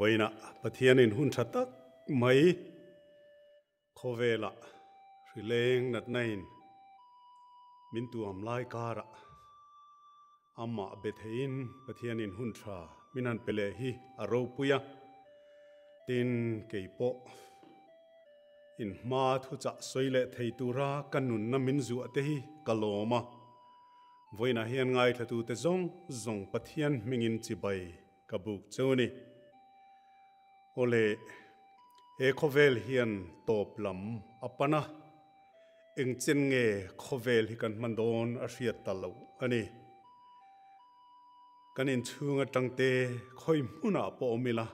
Vawiinah Pathianin hun tha tak mai khawvelah hrileng natnain min tuam lai karah amah be theiin Pathianin hun tha min han pe leh hi a ropui a. Tin, kei pawh in hma thuchah sawi leh thei tura ka nunna min zuah te hi ka lawm a. Vawiinah hian ngaithlatute zawng zawng Pathian hmingin chibai ka buk cheu a ni. Awle, he khawvel hian tawp lam a pan a, engchen nge khawvel hi kan hman dawn a hriat ta lo a ni. Kan inchhung atangte khawi hmunah pawh awm ila,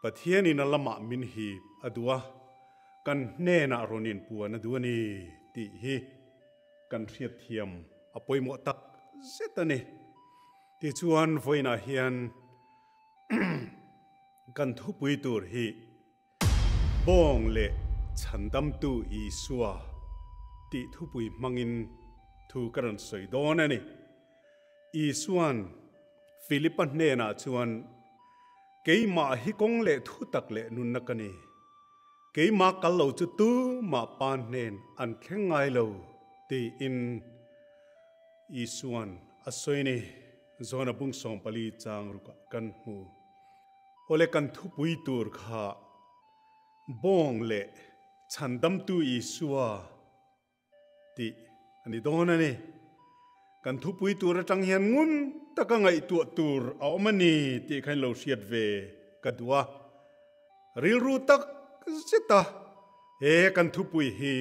Pathianin a lamah min hip a duh a, kan hnenah rawn inpuan a duh a ni tih hi kan hriatthiam a pawimawh tak zet a ni. Tichuan, vawiinah hian kan thupui tur hi Bawng leh Chhandamtu Isua tih thupui hmangin thu ka rawn sawi dawn a ni. Isua'n Philipa hnenah chuan, Keimah hi kawng leh thu tak leh nunna ka ni. Keimah kal lo chu tumah pa hnen an thleng ngai lo, tiin Isua'n a sawi ni. Zona bung 14 chang rukah kan hmu. Awle kan thupui tur kha Bawng leh Chhandamtu Isua tih a ni dawn a ni. Kan thupui tur atang hian ngun taka ngaihtuah tur a awm a ni tih kha in lo hriat ve ka duh a. Rilru tak zet a, he kan thupui hi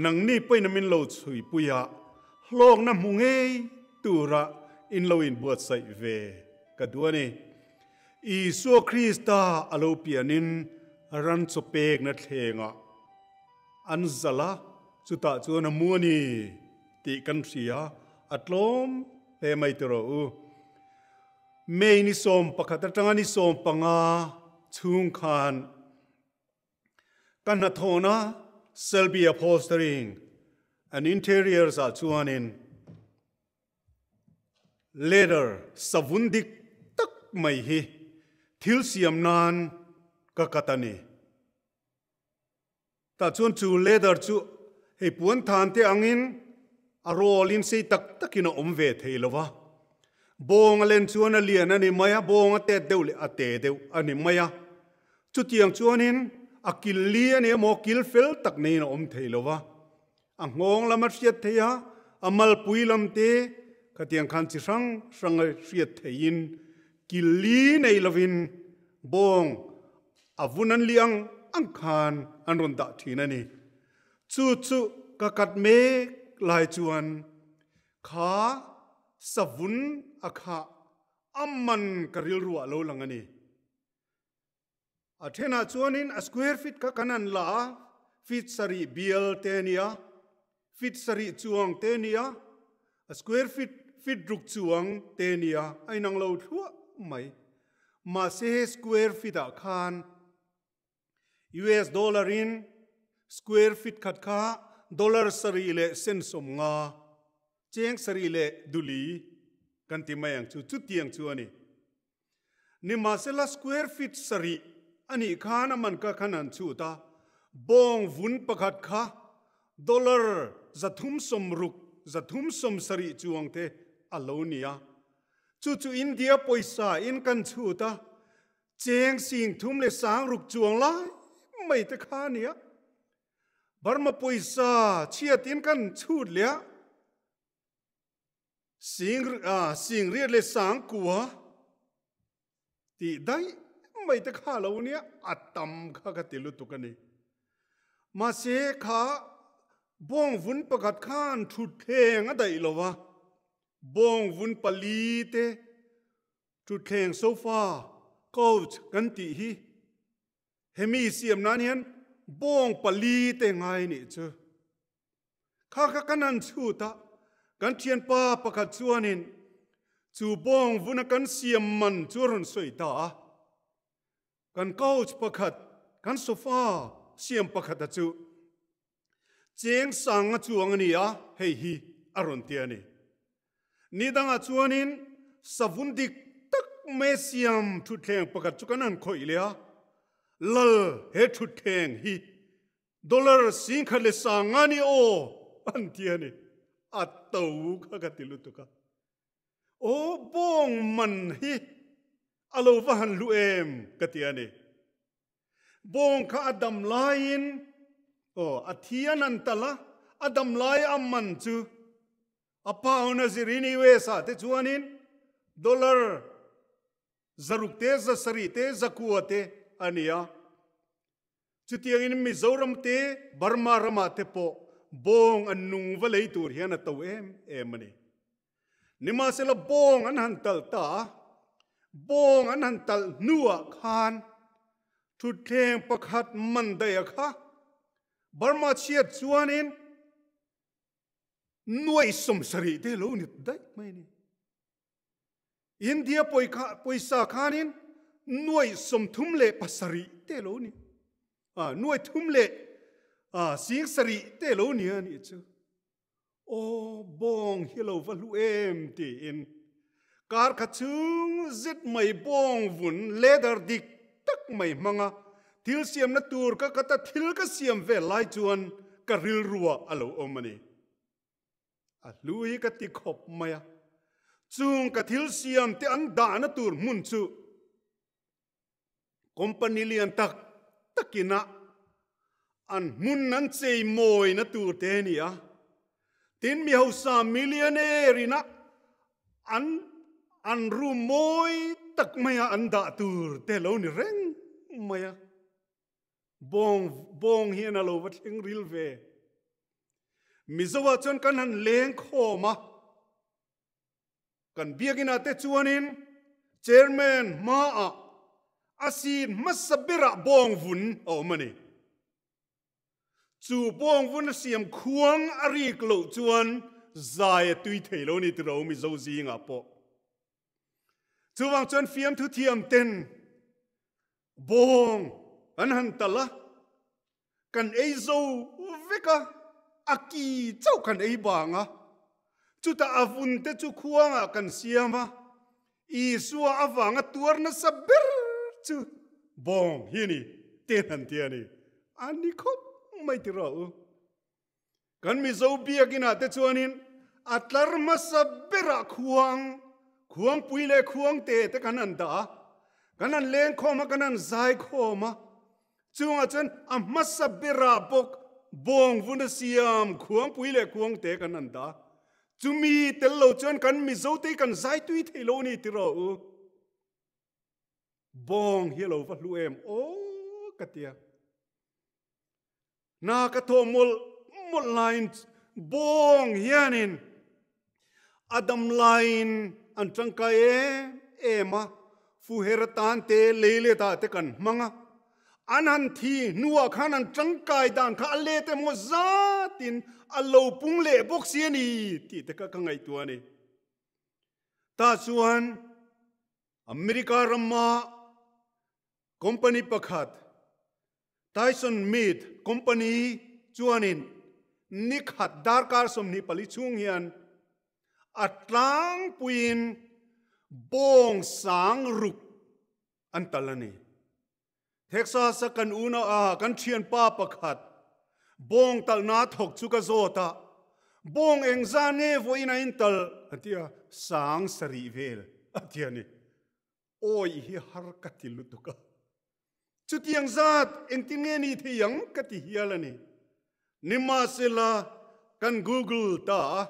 nangni pawhin min lo chhuipui a, hlawkna hmu ngei tura in lo inbuatsaih ve ka duh a ni. Isua Krista a lo pianin ran chaw pekna thlengah an zalh a, chutah chuan a mu a ni tih kan hria, a tlawm hle mai tiraw u. May ni 11 atanga ni 15 chhung khan ka hnathawhna Selby Upholstering and Interiors ah chuanin leather savun dik tak mai hi thil siam nan ka cut a ni. Tah chuan chu leather chu hei puan than te angin a roll in sei tak takin a awm ve thei lo va. Bawng a len chuan a lian a ni mai a, bawng a tet deuh leh a te deuh a ni mai a. Chutiang chuanin a kil li a ni emaw kil fel tak neiin a awm thei lo va. A nghawng lam a hriat theih a, a malpui lam te khatiang khan chi hrang hrang a hriat theihin kil li nei lovin bawng a vun an liang ang khan an rawn dah thin a ni. Chu chu ka kat mek lai chuan kha savun a khah a man ka rilruah lo lang a ni. A thenah chuanin a square feet kha kan han la a, feet sarih bial te a nia, feet sarih chuang te a nia, a square feet feet ruk chuang te a nia, a inang lo thluah mai. Mahse square feet ah khan US dollar in square feet khat kha dollar sarih leh sen 50, cheng sarih leh duli kan ti mai ang chu, chutiang chu a ni. Nimahsela square feet sarih a nih khan a man ka khan an chhut a, bawng vun pakhat kha dollar 360, 370 chuang te a lo ni a. Chu chu India pawisa in kan chhut a, cheng 36,000 chuang lai mai te kha a ni a. Burma pawisa chhiat in kan chhut leh a. Sing a sing riat leh sang kua tih daih mai te kha lo nia a tam kha ka ti lutuk a ni. Mahse kha bawng vun pakhat khan thutthleng a daih lo va, bawng vun pali te thutthleng sofa, couch kan tih hi hemi siam nan hian bawng pali te ngai nih chu. Kha kha kan han chhut a, kan thianpa pakhat chuanin chu bawng vuna kan siam man chu a rawn sawi ta a. Kan couch pakhat, kan sofa siam pakhat a chu cheng sang a chuang a ni a, hei hi a rawn ti a ni. Ni dangah chuanin savun dik tak mai siam thutthleng pakhat chu kan han khawih leh a, Lal he thutthleng hi dollar 10,500 ni aw an ti a ni. A to kha ka ti lutuk a. Aw bawng man hi a lo va han hlu em ka ti a ni. Bawng kha a dam laiin aw a thi an han tal a, a dam lai a man chu A pound a zirin US ah te chuanin dollar 600 te 700 te 900 te a ni a. Chutiangin Mizoram te Burma ramah te pawh bawng an nung va lei tur hian a to em em a ni. Nimahsela bawng an han talh ta a, bawng an han talh hnuah khan thutthleng pakhat man daih a kha Burma chhiat chuanin Nuai 70 te lo ni daih mai a ni. India pawisa khanin nuai 37 te lo ni. Nuai thum leh 70 te lo ni a nih chu. Aw bawng hi lo va hlu em tiin kar khat chhung zet mai bawng vun leather dik tak mai hmanga thil siamna tur ka kata thil ka siam vel lai chuan ka rilruah a lo awm a ni. A hlu hi ka ti khawp mai a, chung ka thil siam te an dahna tur hmun chu company lian tak takina an hmun an chei mawina tur te a ni a. Tin mi hausa millionaire ina an an room mawi tak maia an dah tur te lo ni reng mai a. Bawng bawng hian a lo va thleng ril ve. Mizoah chuan kan han leng khawm a. Kan biakinah te chuanin Chairman hmaah a seat hmasa berah bawng vun a awm a ni. Chu bawng vun a siam khuang a rik loh chuan zai a tui thei lo ni tiro Mizo zingah pawh. Chuvang chuan fiamthu thiam ten bawng an han tal a, kan ei zo vek a, a ki chauh kan ei bang a, chutah a vun te chu khuangah kan siam a, Isua avanga tuar nasa ber chu bawng hi a ni, ten han ti a ni. A ni khawp mai ti rawh u. Kan Mizo biakinah te chuanin a tlar hmasa berah khuang, khuangpui leh khuangte te kan han dah a, kan han leng khawm a, kan han zai khawm a. Chungah chuan a hmasa berah bawk bawng vun a siam khuangpui leh khuangte kan han dah a. Chumi tel lo chuan kan Mizote hi kan zai tui thei lo a ni ti rawh u. Bawng hi a lo va hlu em aw ka ti a. Hna ka thawh mawlh mawlh laiin bawng hianin a dam laiin an tangkai em em a, fuher atan te lei let ah te kan hmang a, an han thi hnuah khan an tangkai dan kha a let emaw zatin a lo pung leh bawk si a ni tih te kha ka ngaihtuah a ni. Tah chuan America rama Company pakhat, Tyson Meat Company chuanin ni khat darkar 24 chhung hian a tlangpuiin bawng 6000 an tal a ni. Texas-a kan una a kan thianpa pakhat bawng talhna thawk chu ka zawt a, bawng engzah nge vawiin a intal a ti a, 7000 vel a ti a ni. Awi hi har ka ti lutuk a, chutiang zat engtin nge ni thei ang ka ti hial a ni. Nimahsela kan Google ta a,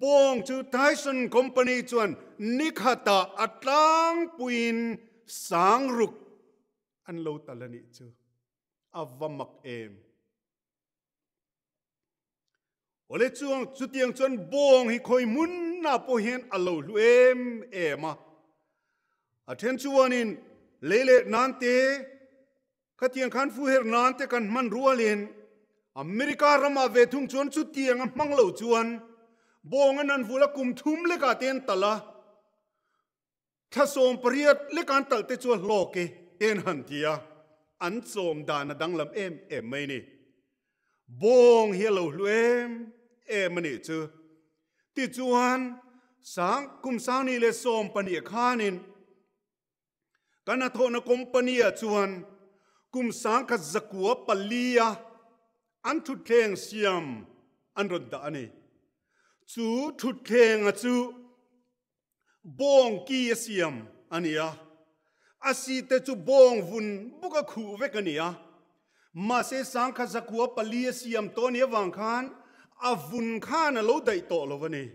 bawng chu Tyson Company chuan nikhatah a tlangpuiin 6000 an lo tal a nih chu. A va mak em! Awle chuang chutiang chuan bawng hi khawi hmun ah pawh hian a lo hlu em em a. A then chuanin lei leh nan te, khatiang khan fu her nan te kan hman rualin America ramah ve thung chuan chutiang a hmang lo chuan bawng an han vul a kum thum lekah te an talh a. Thla 18 lek an talh te chu a hlawk e, ten han ti a, an chawm dan a danglam em em mai ni. Bawng hi a lo hlu em em a nih chu. Tichuan, sang kum 2012 khanin. Kan hnathawhna company-ah chuan kum 1904-a an thutthleng siam an rawn dah a ni. Chu thutthlenga chu bawng ki a siam a ni a, a seat te chu bawng vun bawk a khuh vek a ni a. Mahse 1904 a siam tawh a nih avang khan a vun khan a lo daih tawh lo a ni.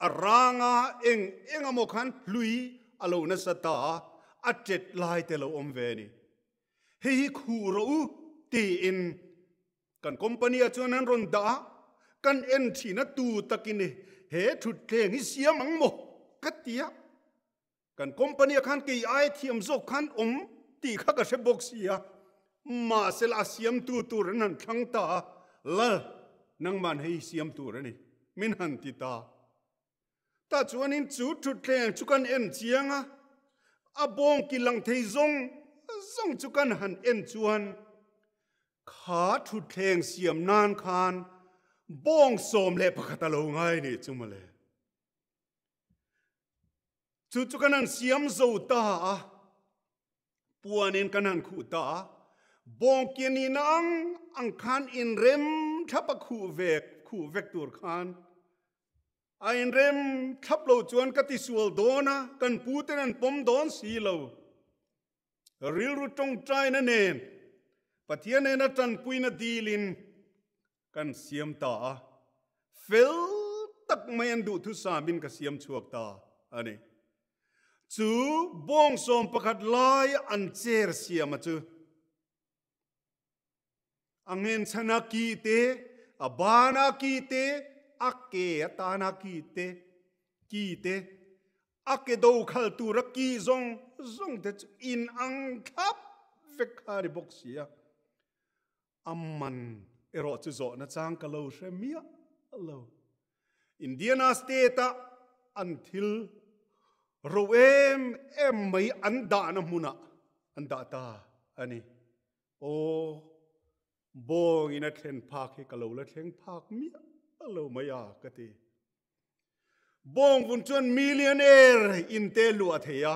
A ranga eng eng emaw khan hlui a lo nasa ta a, a tet lai te lo awm ve a ni. Hei hi khuh rawh u tiin kan company ah chuan an rawn dah a, kan en thin a tu takin he thutthleng hi siam ang maw ka ti a. Kan company ah khan kei ai thiam zawk khan awm tih kha ka hre bawk si a, mahse la a siamtu tur an han thlang ta a, Lal, nangman hei siam tur a ni, min han ti ta. Tah chuanin chu thutthleng chu kan en chiang a, a bawng ki lang thei zawng zawng chu kan han en chuan kha thutthleng siam nan khan bawng 11 a lo ngai nih chu mawle. Chu chu kan han siam zo ta a, puanin kan han khuh ta a, bawngki nihna ang ang khan inrem thlap a khuh vek, khuh vek tur khan a inrem thlap lo chuan ka tisual dawn a, kan pu ten an pawm dawn si lo. Rilru tawngtaina nen Pathian nena tanpuina dilin kan siam ta a, fel tak mai an duhthusamin ka siam chhuak ta a ni. Chu bawng 11 lai an chair siama chu a ngenchhana ki te, a bana ki te, a ke atana ki te, ki te, a ke do khal tura ki zawng zawng te chu in ang thlap vek kha a ni bawk si a. A man erawh chu zawhna chang ka lo hre miah lo. Indiana State-a an thil ro em em mai an dahna hmunah an dah ta a ni. Aw, bawngin a thlen phak hi ka lo la thleng phak miah lo mai a ka ti. Bawngvun chuan millionaire in te luah thei a.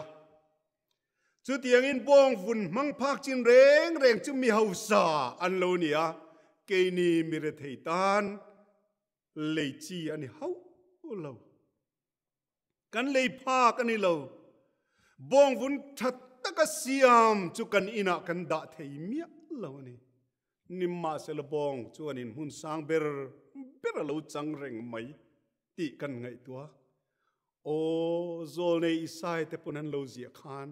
Chutiangin bawngvun hmang phak chin reng reng chu mi hausa an lo ni a, keini mi rethei tan lei chi a ni hauh lo. Kan lei phak a ni lo. Bawngvun tha taka siam chu kan inah kan dah thei miah lo a ni. Nimahsela bawng chuan in hmun sang ber ber a lo chang reng mai tih kan ngaihtuah. Aw, Zawlnei Isai te pawn an lo ziah khan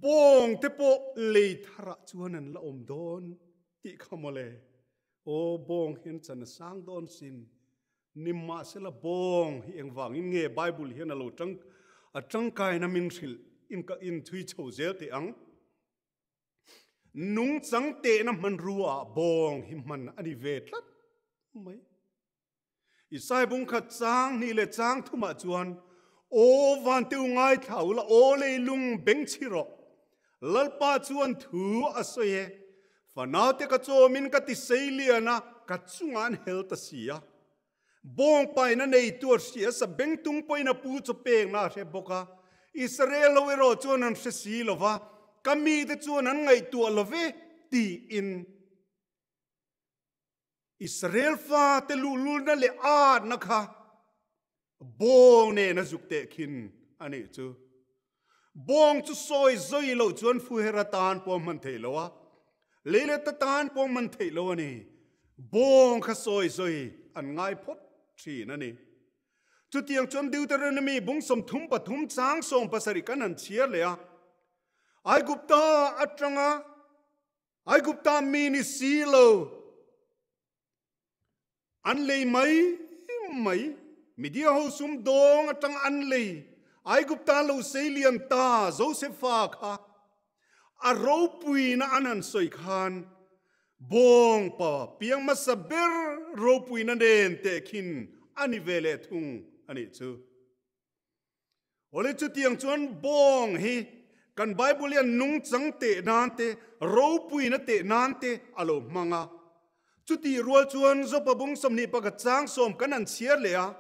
bawng te pawh lei tharah chuan an la awm dawn tih kha mawle. Aw, bawng hian chan a sang dawn sin. Nimahsela bawng hi engvangin nge Bible hian a lo tang a tangkaina min hrilh in ka inthui chho zel teh ang. Nungchang tehna hmanrua ah bawng hi hman a ni ve tlat mai. Isai bung khat chang hnih leh chang thumah chuan, Aw vanteu ngaithla ula, aw leilung beng chhi rawh. Lalpa chuan thu a sawi e, Fanaute ka chawmin ka ti sei lian a, ka chungah an hel ta si a. Bawng paina nei tuar hria sa bengtung pawhin a pu chu pekna a hre bawk a. Israel ho erawh chuan an hre si lo va, ka mite chuan an ngaihtuah lo ve, tiin Israel fate luhlulna leh atna kha bawng nen a zuk teh khin a nih chu. Bawng chu sawi zawi loh chuan fuher atan pawh a hman theih lo a, leilet atan pawh a hman theih lo a ni. Bawng kha sawi zawi an ngai phawt thin a ni. Chutiang chuan Deuteronomy bung 33 chang 17 kan han chhiar leh a, Aigupta atanga Aigupta mi ni si lo, An lei mai mai. Media ho sum dawng atang an lei. Aigupta lo sei lian ta Josefa kha a ropuina an han sawi khan bawng pa piang hmasa ber ropuina nen tehkhin a ni ve leh thung a nih chu. Awle chutiang chuan bawng hi kan Bible hian nungchang teh nan te, ropuina teh nan te a lo hmang a. Chutih rual chuan Jopa bung 21 chang sawm kan han chhiar leh a,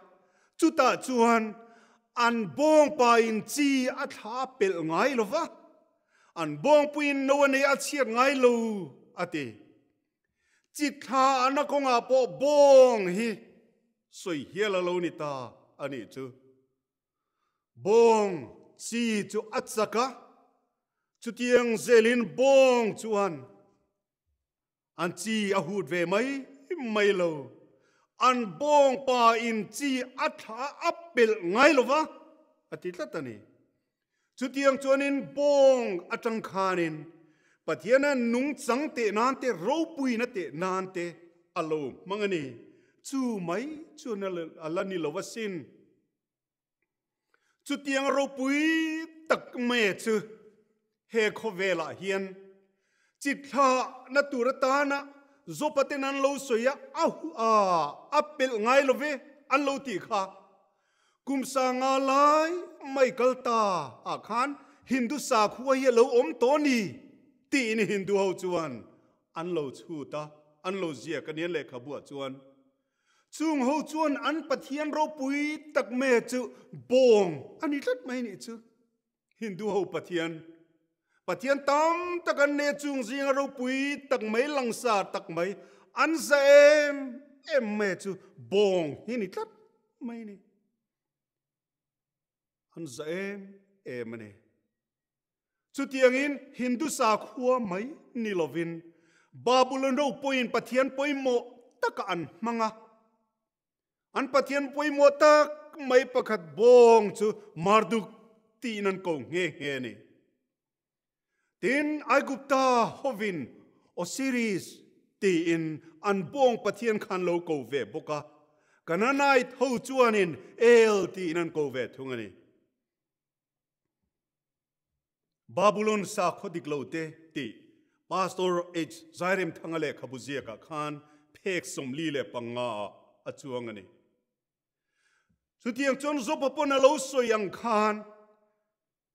chutah chuan an bawng pain chi a thla a pelh ngai lo va. An bawngpuiin no a nei a chhiat ngai lo, a ti. Chi thla ana kawngah pawh bawng hi sawi hial a lo ni ta a nih chu. Bawng chi chu a chak a, chutiang zelin bawng chuan An chi a hut ve mai mai lo. An bawngpa in chi a thla a pelh ngai lo va, a ti tlat a ni. Chutiang chuanin bawng atang khanin Pathiana nungchang teh nan te, ropuina teh nan te a lo hmang a ni. Chu mai chuan a la ni lo asin. Chutiang ropui tak mai chu he khawvelah hian chithlahna tur atana Zopaten an lo sawi a, a a a pelh ngai lo ve an lo tih kha. Kum sanga lai mai kal ta ah khan Hindu sakhua hi a lo awm tawh ni tiin Hindu ho chuan an lo chhut a, an lo ziak a ni an lehkhabuah chuan. Chung ho chuan an Pathian ropui tak mai chu bawng a ni tlat mai nih chu. Hindu ho Pathian, Pathian tam tak an nei chung zinga ropui tak mai langsar tak mai an za em em mai chu bawng hi ni tlat mai ni. An za em em a ni. Chutiangin Hindu sakhua mai ni lovin Babulon ropuiin Pathian pawimawh taka an hmang a. An Pathian pawimawh tak mai pakhat bawng chu Marduk tiin an ko nghe nghe a ni. Tin, Aigupta hovin Osiris tiin an bawng Pathian khan lo ko ve bawk a, Canaanite ho chuanin El tiin an ko ve thung a ni. Babulon sakhaw dik lo te tih Pastor H. Zairemthanga lehkhabu ziakah khan phek 45 ah a chuang a ni. Chutiang chuan Jopa pawn a lo sawi ang khan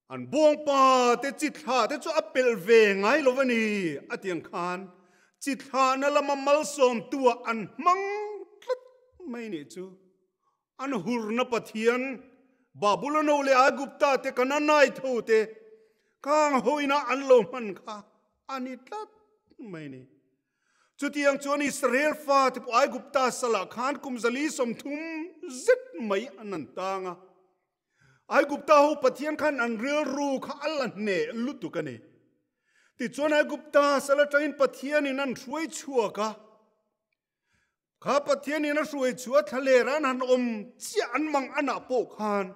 an bawngpa te chithla te chu a pelh ve ngai lo a ni a ti ang khan chithlahna lama malsawmtuah an hmang tlat mai nih chu. An hurna Pathian, Babulon leh Aigupta te, Kanaanite ho te, khang hoina an lo hman kha a ni tlat mai ni. Chutiang chuan Israel fate pawh Aigupta salah khan kum 130 zet mai an an tang a. Aigupta ho Pathian khan an rilru kha a la hneh lutuk a ni. Tichuan Aigupta sal atangin Pathianin an hruai chhuak a. Kha Pathianin a hruai chu a thlaler an han awm chiah an mang anah pawh khan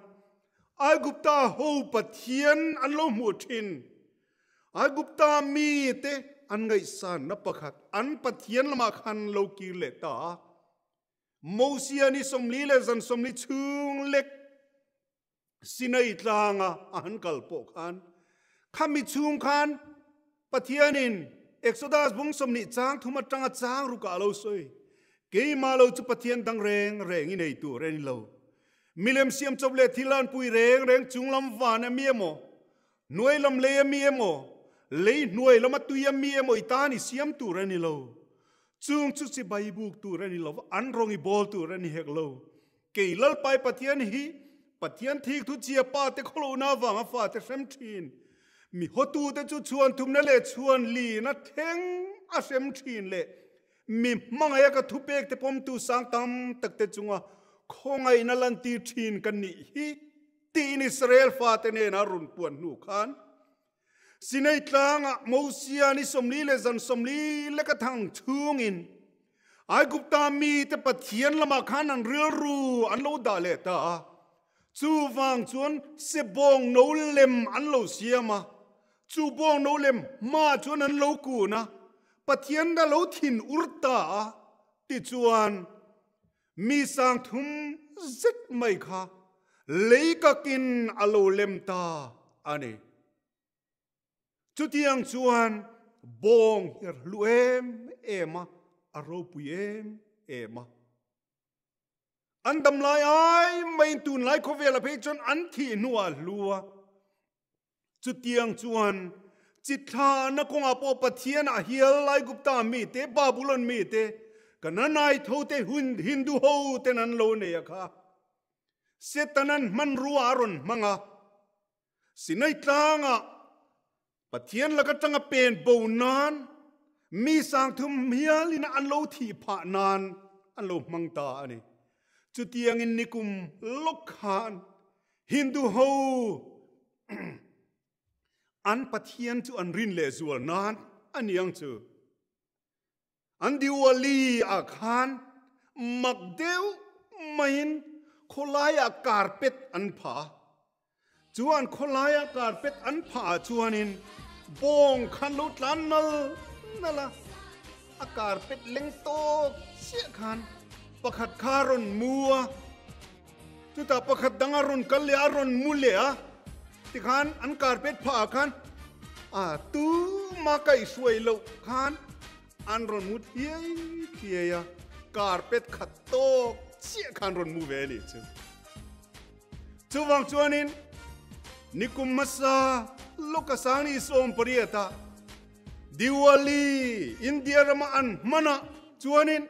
Aigupta ho Pathian an lo hmuh thin. Aigupta mite an ngaihsanna pakhat an Pathian lamah khan lo kir leh ta a. Mosia ni 40 leh zan 40 chhung lek Sinai tlanga a han kal pawh khan khami chhung khan Pathianin Exodus bung 20 chang thum atanga chang rukah a lo sawi. Keimah lo chu Pathian dang reng reng i nei tur a ni lo. Milem siam chawp leh thil an pui reng reng chung lam van a mi emaw, hnuai lam lei a mi emaw, lei hnuai lama tui a mi emaw i tan i siam tur a ni lo. Chung chu chibai buk tur a ni lo, an rawng i bawl tur a ni hek lo. Kei Lalpai Pathian hi Pathian thik thu chia pa te khawlohna avanga fa te hrem thin. Mi hawtute chu chhuan thumna leh chhuan lina thleng a hrem thin leh mi hmangaih a ka thupek te pawmtu sang tam tak te chunga khawngaihna lantir thin ka nih hi tiin Israel fate nena rawn puan hnu khan Sinai tlangah Mosia ni 40 leh zan 40 leka thang chhungin Aigupta mite Pathian lamah khan an rilru an lo dah leh ta a. Chuvang chuan sebawng no lem an lo siam a, chu bawng no lem hmaah chuan an lo kun a, Pathian a lo thin ur ta a, tichuan mi 3000 zet mai kha leikakin a lo lem ta a ni. Chutiang chuan bawng hi a hlu em em a, a ropui em em a. An dam lai ai maiin tunlai khawvela phei chuan an thih hnuah a hlu a. Chutiang chuan chithlahna kawngah pawh Pathian a hial Aigupta mite, Babulon mite, Canaanite hote, Hindu hoten an lo nei a kha. Setanan hmanrua a rawn hmang a. Sinai tlangah. Pathian laka tanga pen bo nan mi sangthum hialin an lo thih phah nan an lo hmang ta a ni. Chutiangin nikum lawk khan Hindu ho an Pathian chu an rin leh zual nan a ni ang chu. An Diwali ah khan mak deuh maiin khawlaiah carpet an phah a. Chu an khawlaia carpet an phah ah chuanin bawng khan lo tlan nal nal a, a carpet leng tawk chiah khan pakhat kha a rawn mu a, chutah pakhat dang a rawn kal leh a, a rawn mu leh a, tikhan an carpet phah ah khan a tuma kaihhruai loh khan an rawn mu thliai thliai a, carpet khat tawk chiah khan rawn mu ve a nih chu. Chuvang chuanin nikum hmasa lawka sangni 18 ah Diwali India rama an hmanah chuanin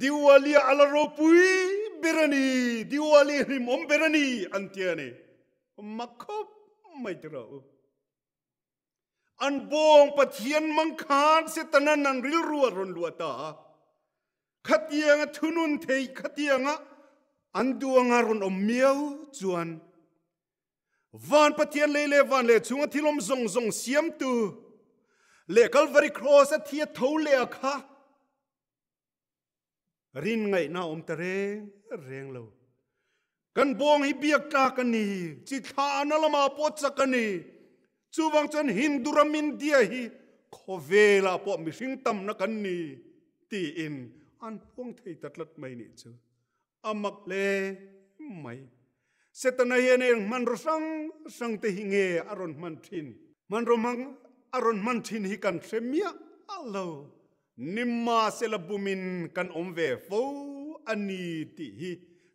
Diwali a la ropui ber a ni, Diwali hlimawm ber a ni an ti a ni. Mak khawp mai ti rawh u. An bawng Pathian mang khan Setanan an rilru a rawn luah ta a. Khatianga thunun thei khatianga an duanga rawn awm miau chuan van Pathian lei leh van leh chunga thil awm zawng zawng siamtu leh Kalvari Cross a thi a tho leh a kha Rin ngaihna awm ta reng reng lo. Kan bawng hi biak tlak a ni, chi thlahna lamah pawh chak a ni. Chuvang chuan Hindu ram India hi khawvelah pawh mihring tamna kan ni tiin an puang thei ta tlat mai nih chu. A mak hle mai. Setana hian eng hmanraw hrang hrang te hi nge a rawn hman thin? Hmanraw hmang a rawn hman thin hi kan hre miah lo. Nimahsela bumin kan awm ve fo a ni tih hi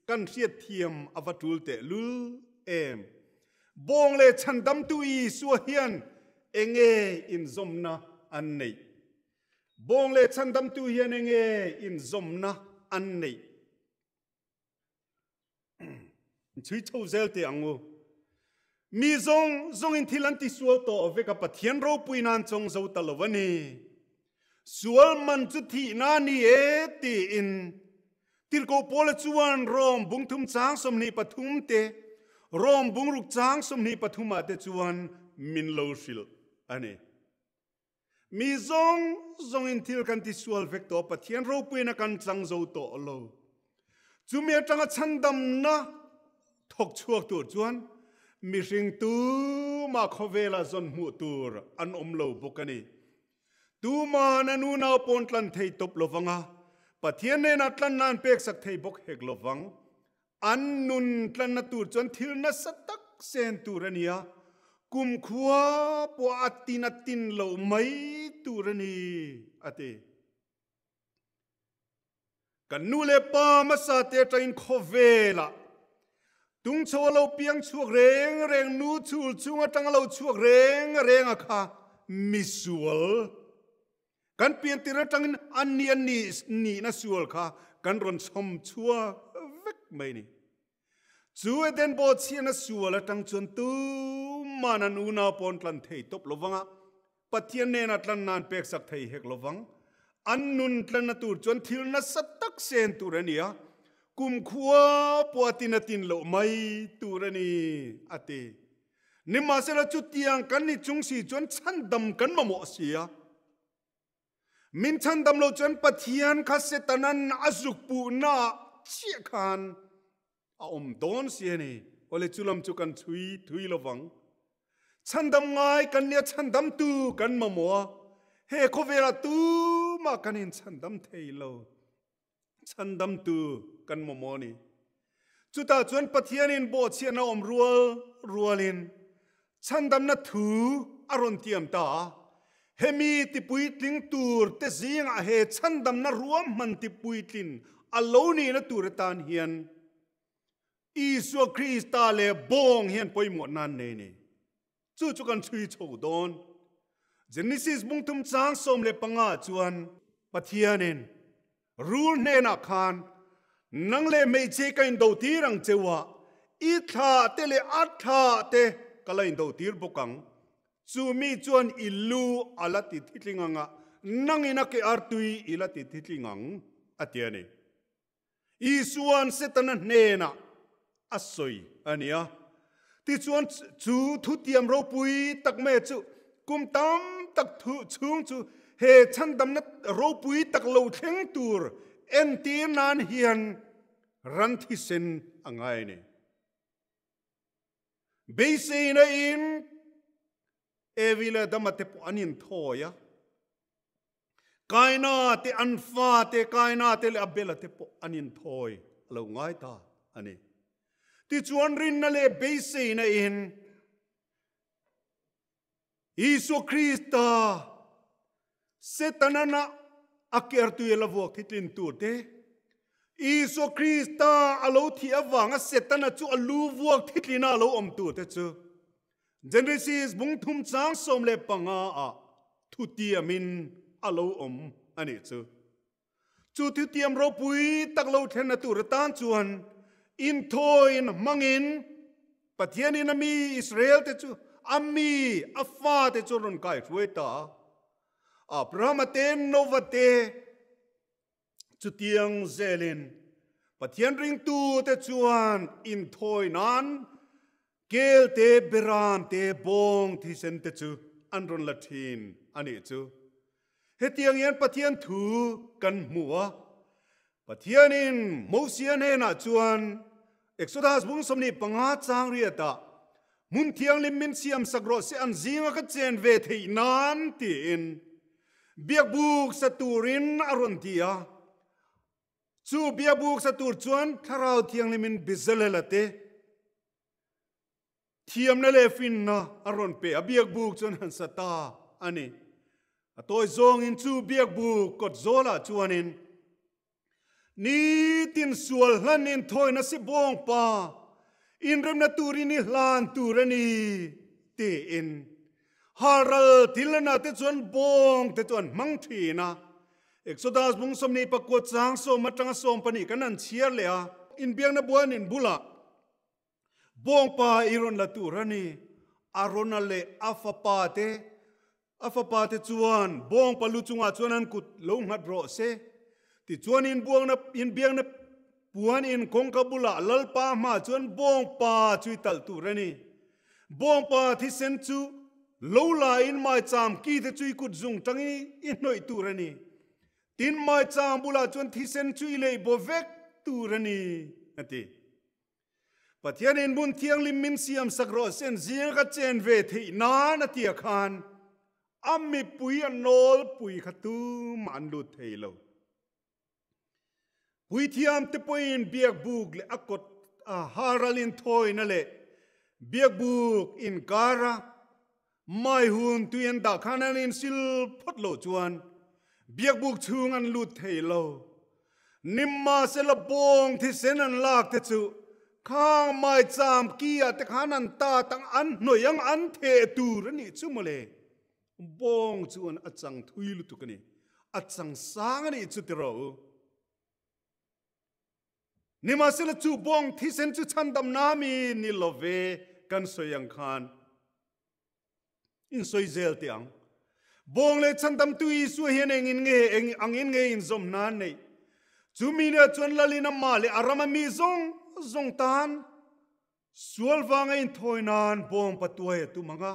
kan hriatthiam a va tul tehlul em. Bawng leh chhandamtu Isua hian enge inzawmna an neih? Bawng leh chhandamtu hian enge inzawmna an neih? Chhui chho zel teh ang u. Mi zawng zawngin thil an tisual tawh vek a, Pathian ropui nan chawng zo ta lo a ni. Sual man chu thihna a ni e tiin Tirhkoh Paula chuan Rom bungthum chang 23 te, Rom bungruk chang 23 ah te chuan min lo hrilh a ni. Mi zawng zawngin thil kan tisual vek tawh, Pathian ropuina kan chang zo tawh lo. Chumi atanga chhandamna thawk chhuak tur chuan mihring tumah khawvela zawn hmuh tur an awm lo bawk a ni. Tuman an unau pawn tlan thei tawp lovang a, Pathian hnenah tlanna an peksak thei bawk hek lovang. An nun tlanna tur chuan thil nasa tak sen tur a ni a, kumkhua pawh a tin a tin loh mai tur a ni, a ti. Kan nu leh pa hmasa te atangin khawvelah tungchho a lo piang chhuak reng reng, nu chhul chung atang a lo chhuak reng reng a kha misual. Kan piantir atangin an ni an nih nihna sual kha kan rawn chhawm chhuak vek mai ni. Chu Eden bawhchhiahna sual atang chuan tuman an unau pawn tlan thei tawp lovang a, Pathian nena tlan nan peksak thei hek lovang. An nun tlanna tur chuan thil nasa tak sen tur a ni a, kumkhua pawh a tin a tin loh mai tur a ni, a ti. Nimahsela chutiang kan ni chung si chuan chhandam kan mamawh si a. Min chhandam lo chuan Pathian kha Setanan a zuk puhna chiah khan a awm dawn si a ni. Awle chu lam chu kan chhui thui lovang. Chhandam ngai kan nia chhandamtu kan mamawh a. He khawvelah tumah kan inchhandam thei lo. Chhandamtu kan mamawh a ni. Chutah chuan Pathianin bawhchhiahna awm rual rualin chhandamna thu a rawn tiam ta a. Hemi tipuitling tur te zingah he chhandamna ruahman tipuitlin a lo nihna tur atan hian Isua Krista leh bawng hian pawimawh nan nei a ni. Chu chu kan chhui chho dawn. Genesis bungthum chang 15 chuan Pathianin rul hnenah khan nang leh hmeichhe ka indo tir ang cheu a, i thla te leh a thla te ka la indo tir bawk ang. Chu mi chuan i lu a la ti thitling ang a, nangin a ke artui i la ti thitling ang, a ti a ni. Isua'n Setana hnenah a sawi a ni a. Tichuan, chu thutiam ropui tak mai chu kum tam tak chhung chu he chhandamna ropui tak lo thleng tur entir nan hian ran thisen a ngai a ni. Beiseina in Evi leh Adama te pawh an inthawi a, Kaina te an fa te, Kaina te leh Abela te pawh an inthawi a lo ngai ta a ni. Tichuan rinna leh beiseina in Isua Krista Setana a kertui a la vuak thi tlin tur te, Isua Krista a lo thih avanga Setana chu a lu vuak thi tlina a lo awm tur te chu Genesis bung thum chang 15 ah thutiamin a lo awm a nih chu. Chu thutiam ropui tak lo thlenna tur atan chuan inthawiin hmangin Pathianin a mi Israel te chu a mi a fate chu rawn kaihruai ta a. Abrahama te Nova te chutiang zelin Pathian ringtute chuan inthawi nan kel te, beram te, bawng thisen te chu an rawn la thin a nih chu. Hetiang hian Pathian thu kan hmu a, Pathianin Mosia hnenah chuan Exodus bung 25 chang riatah hmun thianghlim min siam sak rawh se an zinga ka chen ve theih nan tiin biakbuk sa turin a rawn ti a. Chu biakbuk sa tur chuan Thlarau Thianghlimin Bezalel-a te Thiamna leh finna a rawn pe a, biakbuk chuan han sa ta a ni. A tawi zawngin chu biakbuk kawt zawlah chuanin nitin sual hlanin thawina si bawng pa inremna turin i hlan tur a ni tiin halral thilana te chuan bawng te chuan hmang thin a. Exodus bung 29 chang 10 atanga 12 kan han chhiar leh a, inbiakna buanin bulah Bawngpa i rawn la tur a ni. Arona leh a fapa te, a fapa te chuan bawngpa lu chungah chuan an kut lo nghat rawh se. Tichuan inbuangna, inbiakna puan in kawngka bulah Lalpa hmaah chuan bawngpa chu i talh tur a ni. Bawngpa thisen chu lo la in maicham ki te chu i kut zung tangin i hnawih tur a ni. Tin maicham bulah chuan thisen chu i lei baw vek tur a ni, a ti. Pathianin hmun thianghlim min siam sak rawh sen zinga ka chen ve theih nan a tia khan a mipui a nawlpui kha tumah an lut thei lo. Puithiam te pawhin biakbuk leh a kawt a halralin thawina leh biakbuk inkara mai hun tui an dah khan an insil phawt loh chuan biakbuk chhung an lut thei lo. Nimahsela bawng thisen an lak te chu khang maicham ki ah te khan an tat ang an hnawih ang an theh tur a nih chu mawle. Bawng chuan a chang thui lutuk a ni. A chang sang a nih chu tiraw u. Nimahsela chu bawng thisen chu chhandamna mi ni lo ve kan sawi ang khan in sawi zel teh ang. Bawng leh chhandamtu Isua hian engin nge eng angin nge inzawm hna an neih? Chu mi nia chuan Lalin amah leh a rama mi zawng zawng tan sual vanga inthawi nan bawng patuai a tum ang a.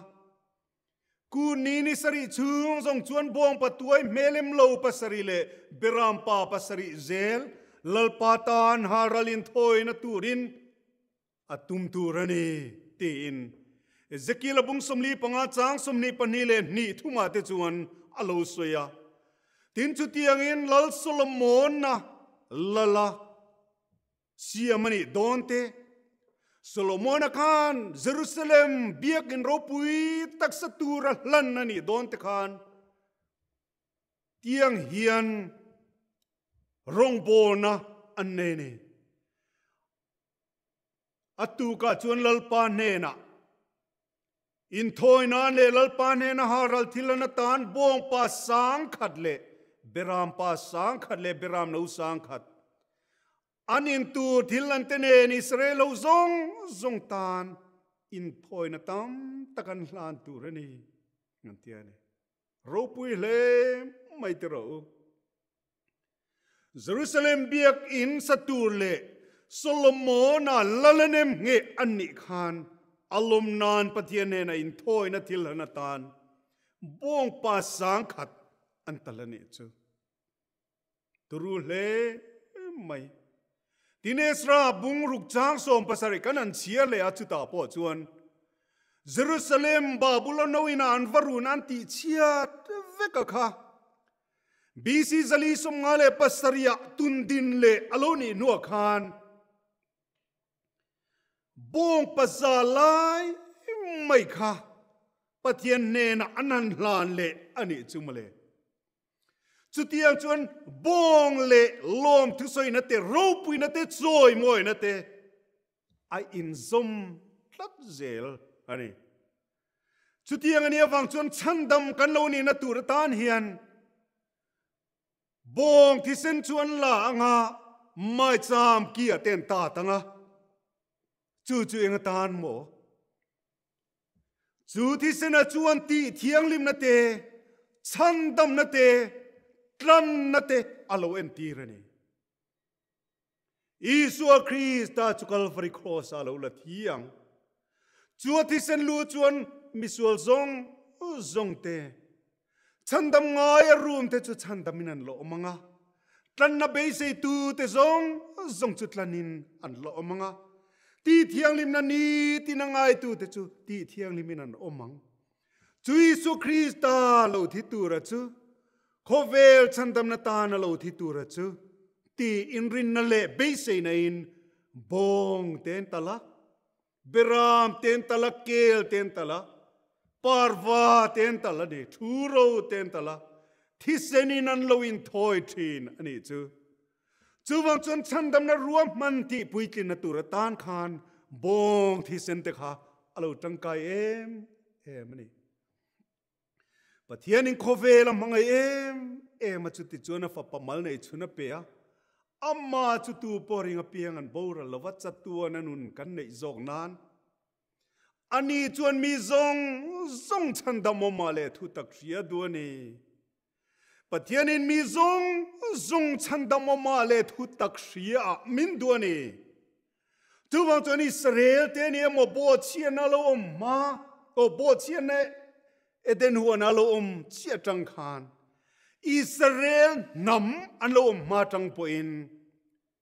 Kun ni ni sarih chhung zawng chuan bawng patuai hmelem lo pasarih leh beram pa pasarih zel Lalpa tan halral inthawina turin a tum tur a ni, tiin Ezekiel-a bung 45 chang 22 leh hnih thumah te chuan a lo sawi a. Tin, chutiangin Lal Solomon-a lala Siam a nih dawn te. Solomona khan Jerusalem biakin ropui taksa tura hlan a nih dawn te khan tiang hian rawngbawlna an nei a ni. A tukah chuan Lalpa hnenah Inthawi nan leh Lalpa hnena halral thil an atan bawngpa 10,000 leh berampa 10,000 leh beram no 10,000 an in tur thil an te nen Israel ho zawng zawng tan inthawina tam tak an hlan tur a ni. An ti a ni. Ropui hle mai ti rawh u. Jerusalem biakinn sa tur leh Solomona lalanem nge an nih khan a lawm nan Pathian hnena inthawina thil han atan bawngpa sangkhat an tal a nih chu. Turu hle mai. Tin Ezra bungruk chang 17 kan han chhiar leh a chutah pawh chuan Jerusalem Babulon-ho ina an va run an tih chhiat vek a kha. BC 457 ah tundin leh a lo nih hnuah khan bawng paza lai mai kha Pathian hnenah an han hlan leh a nih chu mawle. Chutiang chuan bawng leh lawm thusawina te, ropuina te, chawimawina te a inzawm tlat zel a ni. Chutiang a nih avang chuan chhandam kan lo nihna tur atan hian bawng thisen chu an la ang a, maicham ki a ten tat ang a, chu chu eng atan maw? Chu thisena chuan tih thianghlimna te, chhandamna te, tlanna te a lo entir a ni. Isua Krista chu Kalvari Kraws-ah a lo la thi ang. Chu a thisen lu chuan misual zawng zawng te, chhandam ngai a rum te chu chhandamin an la awm ang a, tlanna beiseitu te zawng zawng chu tlanin an la awm ang a, tih thianghlimna nitin a ngaitu te chu tih thianghlimin an awm ang. Chu Isua Krista lo thi tura chu khawvel chhandamna tana lo thi tura chu ti inrinna leh beiseina in bawng ten tal a, beram ten tal a, kel ten tal a, parva ten tal a ni, thuro ten tal a, thisenin an lo inthawi thin a nih chu. Chuvang chuan chhandamna ruahman tih puitlinna tur atan khan bawng thisen te kha a lo tangkai em em a ni. Pathianin khawvel a hmangaih em em a, chuti chuan a fapa mal nei chhun a pe a, ama chu tu pawh ring apiang an boral lova chatuan a nun kan neih zawk nan ani chuan mi zawng zawng chhandam awmah leh thutak hria duh a ni. Pathianin mi zawng zawng chhandam awmah leh thutak hria ah min duh a ni. Chuvang chuan Israel te ni emaw bawhchhiatna lo awm hma, aw bawhchhiatna Eden huana lo awm chiah tang khan Israel hnam an lo awm hma tang pawhin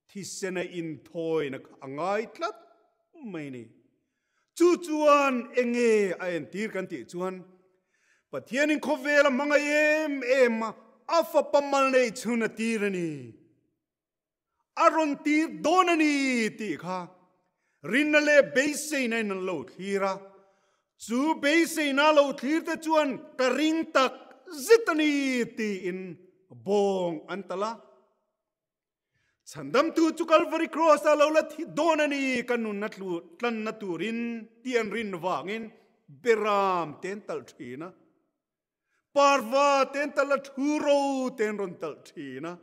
Thisena inthawina kha a ngai tlat mai ni. Chu chuan enge a entir kan tih chuan Pathianin khawvel a hmangaih em em a, a fapa mal neih chhun a tir a ni. A rawn tir dawn a ni tih kha rinna leh beiseina in an lo thlir a. Chu beiseina lo thlir te chuan ka ring tak zet a ni tiin bawng an talh a. Chhandamtu chu Kalvari Cross-a lo la thi dawn a ni, ka nunna tlanna turin tih an rin vangin Beram te an talh thin a, Parva te an talh a, Thuro te an rawn talh thin a,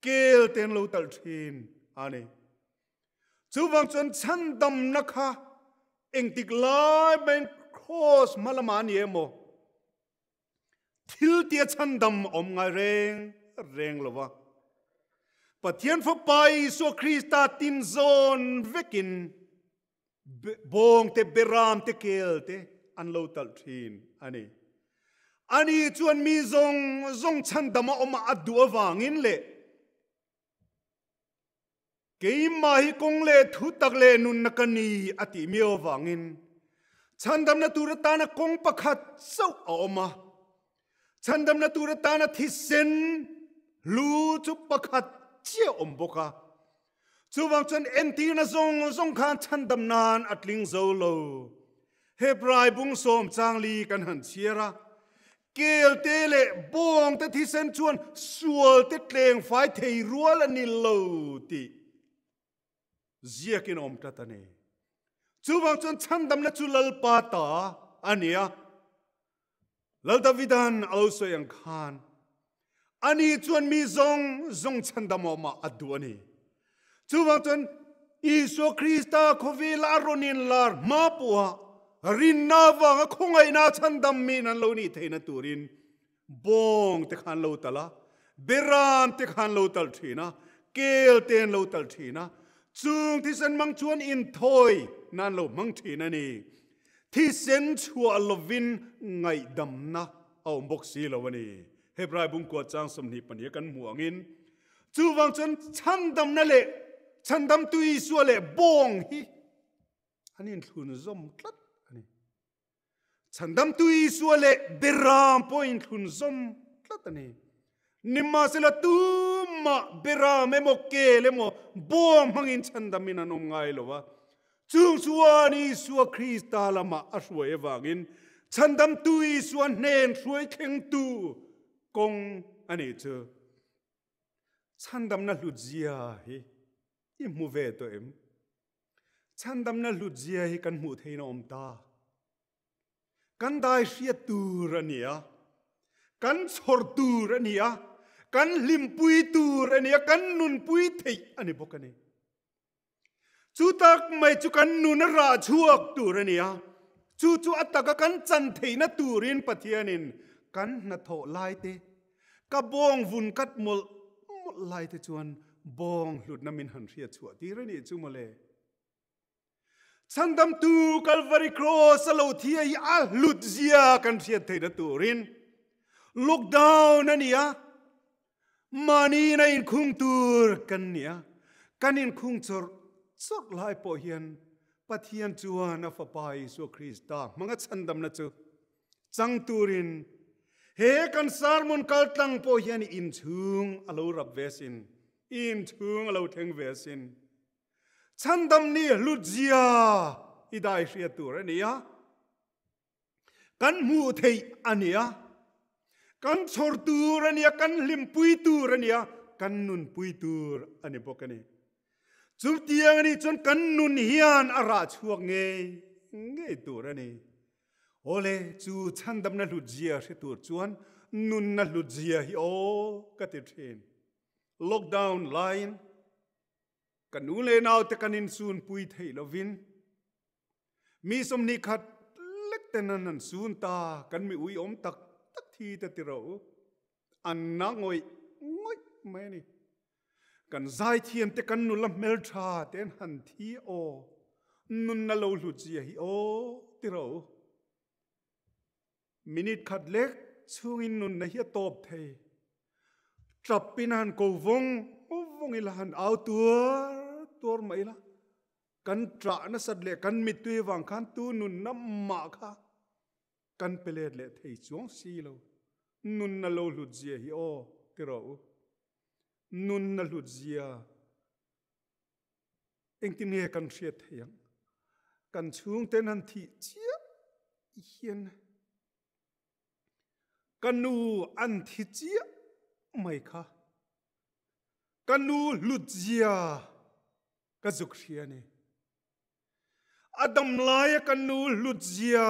Kel te an lo talh thin a ni. Chuvang chuan chhandamna kha engtik lai maiin Cross hma lamah a ni emaw? Thil tia chhandam awm ngai reng reng lo va. Pathian Fapa Isua Krista tin zawn vekin bawng te, beram te, kel te an lo talh thin a ni. Ani chuan mi zawng zawng chhandam a awm a duh avangin leh Keimah hi kawng leh thu tak leh nunna ka ni a tih miau avangin chhandamna tur atana kawng pakhat chauh a awm a. Chhandamna tur atana thisen hlu chu pakhat chiah awm bawk a. Chuvang chuan entirna zawng zawng khan chhandam nan a tling zo lo. Hebrai bung sawm changli kan han chhiar a. Kelte leh bawngte thisen chuan sualte tleng fai thei rual a ni lo tih ziakin a awm tlat a ni. Chuvang chuan chhandamna chu Lalpa ta a ni a. Lal Davidan a lo sawi ang khan ani chuan mi zawng zawng chhandam awmah a duh a ni. Chuvang chuan Isua Krista khawvela a rawn inlar hma pawha. Rinna avanga khawngaihna chhandam min an lo nih theihna turin bawng te kha an lo tal a, beram te kha an lo tal thin a, kel te an lo tal thin a, chung thisen hmang chuan inthawi na an lo hmang thin a ni. Thisen chhuah lovin ngaihdamna a awm bawk si lo a ni. Hebrai bungkua chang 22 a kan hmuh angin chuvang chuan chhandamna leh chhandamtu Isua leh bawng hi An inthlunzawm tlat a ni. Chhandamtu Isua leh Beram pawh inthlunzawm tlat a ni. Nimahsela tumah Beram emaw kel emaw bawm hmangin chhandamin an awm ngai lo a. Chung chuan Isua Krista lamah a hruai avangin chhandamtu Isua hnen hruai thlengtu kawng a nih chu. Chhandamna hlutzia hi i hmu ve tawh em? Chhandamna hlutzia hi kan hmuh theihin a awm ta. Kan dai hriat tur a ni a, kan chhawr tur a ni a, kan hlimpui tur a ni a, kan nunpui theih a ni bawk a ni. Chu tak mai chu kan nun a rah chhuak tur a ni a, chu chu a taka kan chan theihna turin Pathianin kan hnathawh lai te, Ka bawng vun kat mawlh mawlh lai te chuan bawng hlutna min han hriat chhuah tir a nih chu mawle. Chhandamtu Kalvari Cross a lo thi a hi a hlut zia kan hriat theihna turin lockdown a ni a, mahni in a inkhung tur kan ni a, kan inkhung chawrh chawrh lai pawh hian Pathian chuan a Fapa Isua Krista hmanga chhandamna chu Chang turin he kan sermon kal tlang pawh hian in chhung a lo rap ve sin, in chhung a lo thleng ve sin. Chhandam ni hlutzia i dai hriat tur a ni a, kan hmuh theih a ni a, kan chhawr tur a ni a, kan hlimpui tur a ni a, kan nunpui tur a ni bawk a ni. Chutiang a nih chuan kan nun hian a rah chhuak ngei ngei tur a ni. Awle, chu chhandamna hlutzia hre tur chuan nunna hlutzia hi aw ka ti thin. Lockdown laiin ka nu leh naute kan insunpui theih lovin mi 21 lek ten an han sun ta, kan mi uiawm tak tak thi te ti rawh u. An na ngawih ngawih mai a ni. Kan zaithiam te kan nula hmeltha te an han thi aw, nunna lo hlut zia hi aw ti ro. Minute khat lek chhungin nunna hi a tawp thei. Tap in a han ko vawng vawng ila, han au tuar tuar mai ila. Kan ṭah nasat leh kan mittui vang khan tu nunna mah kha Kan pe let leh thei chuang si lo. Nunna lo hlut zia hi aw ti rawh u. Nunna hlut zia engtin nge kan hriat thei ang? Kan chhungten han thih chiah hian ka nu an thi chiah mai kha. Ka nu hlut zia ka zuk hria a ni. A dam laia ka nu hlutzia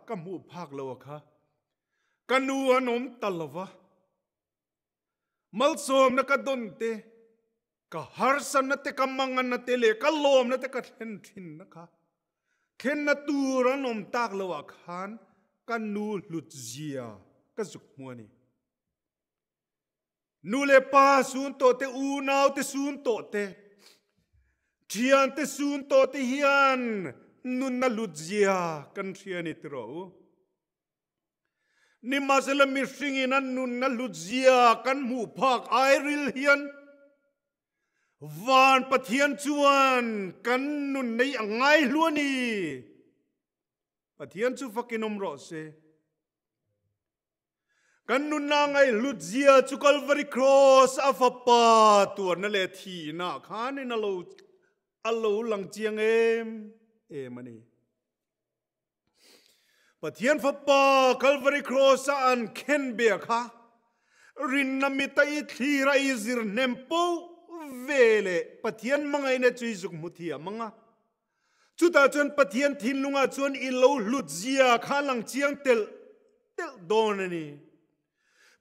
ka hmuh phak lo a kha. Ka nu an awm ta lo va. Malsawmna ka dawn te, ka harsatna te, ka manganna te leh ka lawmna te ka thlen thinna kha. Thlenna tur an awm tak lo ah khan ka nu hlutzia ka zuk hmu a ni. Nu leh pa sun tawh te, unau te sun tawh te, thian te sun tawh te hian nunna hlutzia kan hria ni tiraw u. Nimahsela mihringin an nunna hlutzia kan hmuh phak airil hian van Pathian chuan kan nun nei a ngai hlu a ni. Pathian chu fakin awm rawh se. Kan nunna ngaihhlut zia chu Calvary Cross a fapa tuarna leh thihna khanin a lo a lo lang chiang em em a ni. Pathian fapa Calvary Cross a an khen bia kha rinna mita i thlir a i zir hnem poh ve leh Pathian hmangaihna chu i zuk hmu thiam ang a. Chutah chuan Pathian thinlungah chuan i lo hlut zia kha a lang chiang telh telh dawn a ni.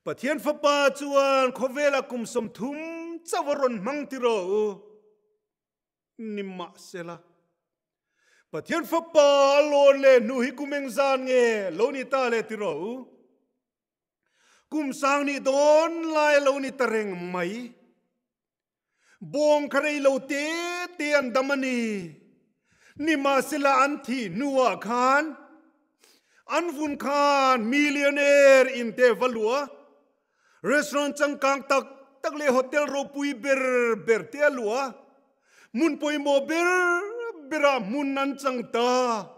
Pathian Fapa chuan khawvelah kum 30 chauh a rawn hmang ti rawh u. Nimahsela. Pathian Fapa a lawn leh hnu hi kum eng zan nge lo ni ta le ti rawh u. Kum sang nih dawn lai a lo ni ta reng mai. Bawng kha rei lo te te an dam a ni. Nimahsela an thih hnuah khan an vun khan millionaire in te va luah a, restaurant changkang tak tak leh hotel ropui ber ber te a luah a, hmun pawimawh ber berah hmun an chang ta.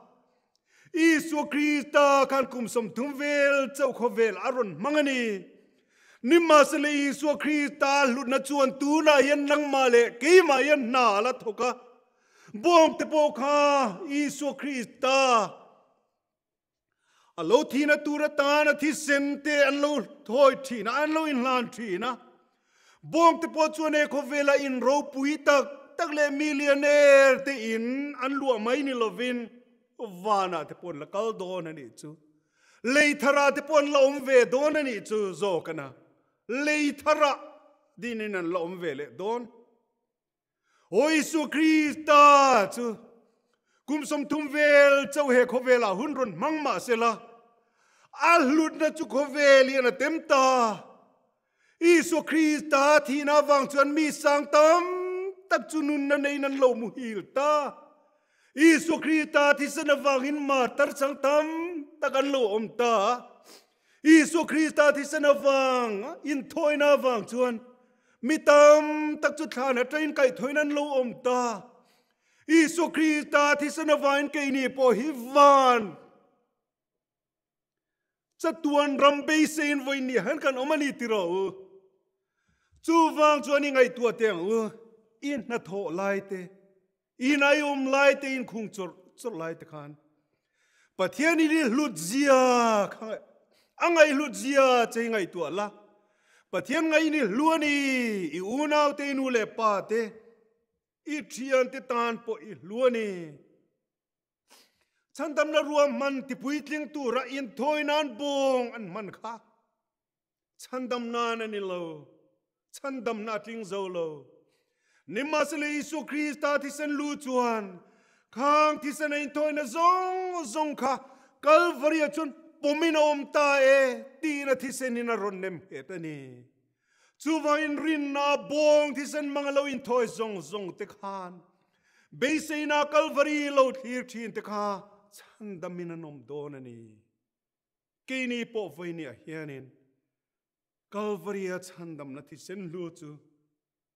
Isua Krista khan kum 30 vel chauh khawvel a rawn hmang a ni. Nimahsela Isua Krista hlutna chuan tunah hian nangmah leh keimah hian hna a la thawk a. Bawngte pawh kha Isua Krista a lo thihna tur atan a thisen te an lo thawi thin a, an lo inhlan thin a. Bawngte pawh chuan he khawvela in ropui tak tak leh millionaire te in an luah mai ni lovin vanah te pawh an la kal dawn a nih chu. Lei tharah te pawh an la awm ve dawn a nih chu zawk a na. Lei tharah dinin an la awm ve leh dawn. Aw Isua Krista chu kum 30 vel chauh he khawvelah hun rawn hmang mah sela, a hlutna chu khawvel hian a tem ta. Isua Krista thihna avang chuan mi sang tam tak chu nunna neiin an lo muhil ta. Isua Krista thisen avangin martar chang tam tak an lo awm ta. Isua Krista thisen avang, inthawina avang chuan mi tam tak chu thlan atangin kaihthawin an lo awm ta. Isua Krista thisen avangin keini pawh hi van chatuan ram beiseiin vawi ni hian kan awm a ni tiraw u. Chuvang chuan i ngaihtuah teh ang u, i hnathawh lai te, i naiawm lai te, in khung chawrh chawrh lai te khan Pathian in i hlut zia kha a ngaihhlut zia che i ngaihtuah la. Pathian ngaihin i hlu a ni, i unau te, i nu leh pa te, i thian te tan pawh i hlu a ni. Chhandamna ruahman tipuitling tura inthawi nan bawng an hman kha chhandam nan a ni lo, chhandamna a tling zo lo. Nimahsela Isua Krista thisen lu chuan khang thisen a inthawina zawng zawng kha Kalvaria chuan pawmin a awm ta e tiin a thisenin a rawn nem nghet a ni. Chuvangin rinna bawng thisen hmang a lo inthawi zawng zawng te khan beiseina Kalvari lo thlir thin te kha chhandamin an awm dawn a ni. Keini pawh vawinia hianin Kalvaria chhandamna thisen hlu chu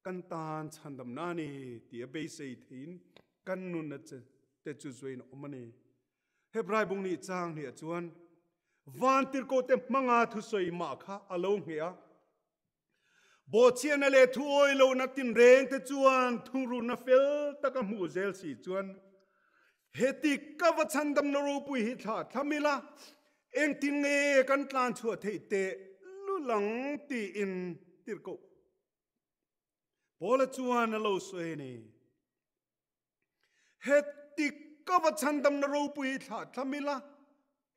kan tan chhandamna a ni tih a beisei theiin kan nunna te chu zuain a awm a ni. Hebrai bung nih chang hniah chuan vantirhkohte hmanga thusawi mah kha a lo ngheh a. Bawhchhiahna leh thuawi lohna tinrengte chuan thungrunna fel taka hmuh zel si chuan heti ka va chhandamna ropui hi thlah thlam ila, engtin nge kan tlan chhuah theih teh lul ang tiin tirhkoh Paula chuan a lo sawi a ni. Heti ka va chhandamna ropui hi thlah thlam ila,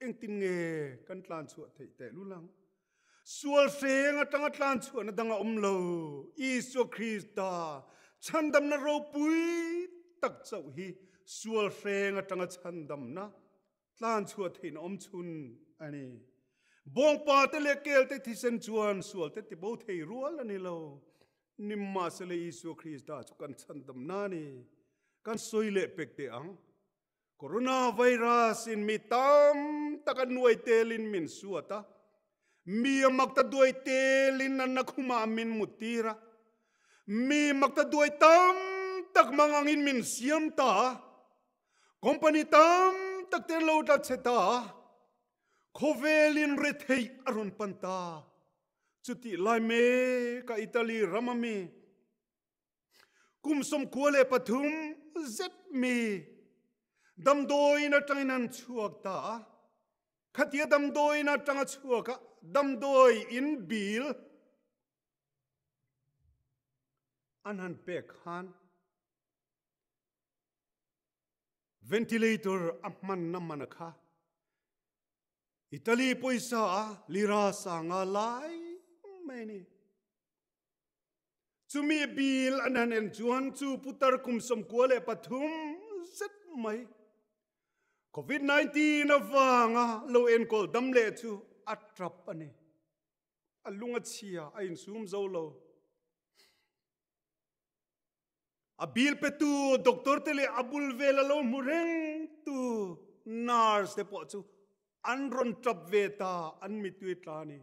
engtin nge kan tlan chhuah theih teh lul ang? Sual hreng atanga tlan chhuahna dang a awm lo. Isua Krista chhandamna ropui tak chauh hi sual hreng atanga chhandamna tlan chhuah theihna awm chhun a ni. Bawngpa te leh kel te thisen chuan sual te tibo thei rual a ni lo. Nimahsela Isua Krista chu kan chhandamna a ni. Kan sawi leh pek teh ang. Coronavirus in mi tam tak a nuai telin min suat a, mi a mak ta duai telin an nakhumah min muttir a, mi mak ta duai tam tak mang angin min siam ta a, company tam tak te an lo tla chhe ta a, khawvelin retheih a rawn pan ta. Chutih lai mek a Italy ram ami kum 93 zet mi damdawiin atangin an chhuak ta a. Khatia damdawiin atanga chhuak a damdawi in bil an han pek khan ventilator a hmanna man a kha Italy pawisa a lira sanga lai mai ni. Chumi bil an han en chuan chu putar kum 93 zet mai. Covid 19 avanga lo enkawl dam leh chu a tap a ni. A lung a chhia, a insum zo lo. A bill petu doctor te leh a bul vel a lo hmu reng tu nurse te pawh chu an rawn tap ve ta, an mittui tla a ni.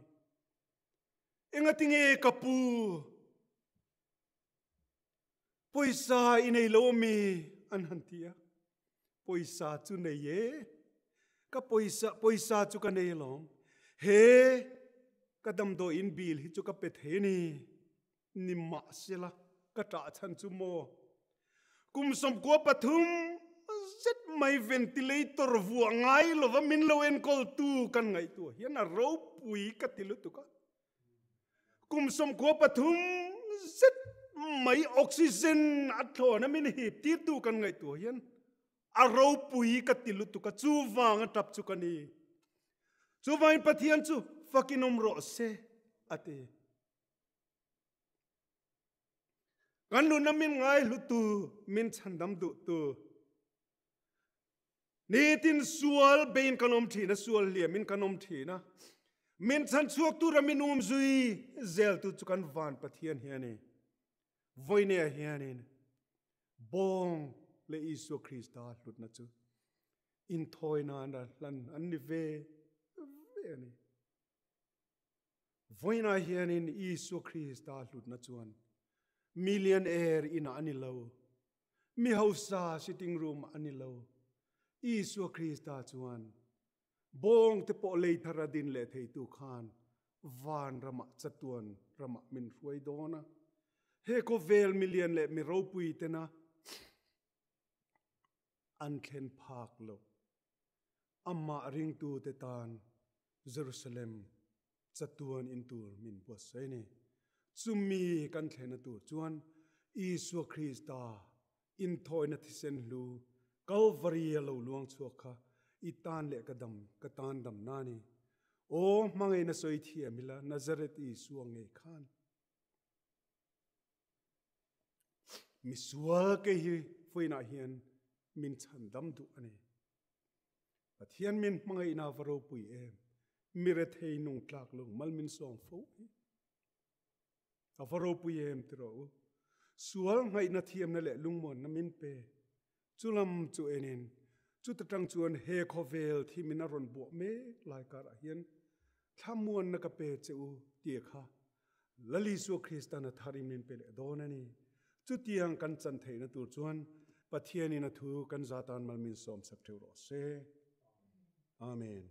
Engatinge ka pu? Pawisa i nei lo ami? an han ti a. Pawisa chu nei e, ka pawisa pawisa chu ka nei alawm. He ka damdawiin bill hi chu ka pe thei a ni. Nimahsela ka ṭah chhan chu maw? Kum 13 zet mai ventilator vuah ngai lova min lo enkawltu kan ngaihtuah hian a ropui ka ti lutuk a. Kum 13 zet mai oxygen a thlawn a min hip tirtu kan ngaihtuah hian a ropui ka ti lutuk a, chuvang a tap chu ka ni. Chuvangin Pathian chu fakin awm rawh se a ti. Kan nuna min ngai hlutu, min chhandam duhtu. Nitin sual bein kan awm thin a, sual hliamin kan awm thin a. Min chhan chhuak tura min um zui zeltu chu kan van Pathian hi a ni. Vawinia hianin bawng leh Isua Krista hlutna chu inthawi nana hlan an ni ve ve a ni. Vawiinah hianin Isua Krista hlutna chuan millionaire inah a ni lo, mi hausa sitting room ah a ni lo. Isua Krista chuan bawngte pawh lei thar a din leh theitu khan van ramah chatuan ramah min hruai dawn a. He khawvel milian leh mi ropui tena an thlen phak lo. Amah ringtute tan Jerusalem chatuan in tur min buatsaih a ni. Chumi kan thlenna tur chuan Isua Krista inthawina thisen hlu Kalvari a lo luang chhuak kha i tan leh ka dam ka tan damna a ni. Aw hmangaihna sawi thiam ila Nazareth Isua ngei khan. Misual kei hi vawiinah hian min chhandam duh a ni. Pathian min hmangaihna va ropui em, mi rethei nung tlak lo mal min sawm fo hi. A va ropui em ti rawh u. Sual ngaihna thiamna leh lungmuanna min pe. Chulam chu enin chuta tang chuan he khawvel thimin a rawn buah mek lai karah hian thlamuanna ka pe che u tia kha Lal Isua Kristan a tharin min pe leh dawn a ni. Chutiang kan chan theihna tur chuan Pathianin a thu kan za tan mal min sawmsak theuh rawh se. Amen.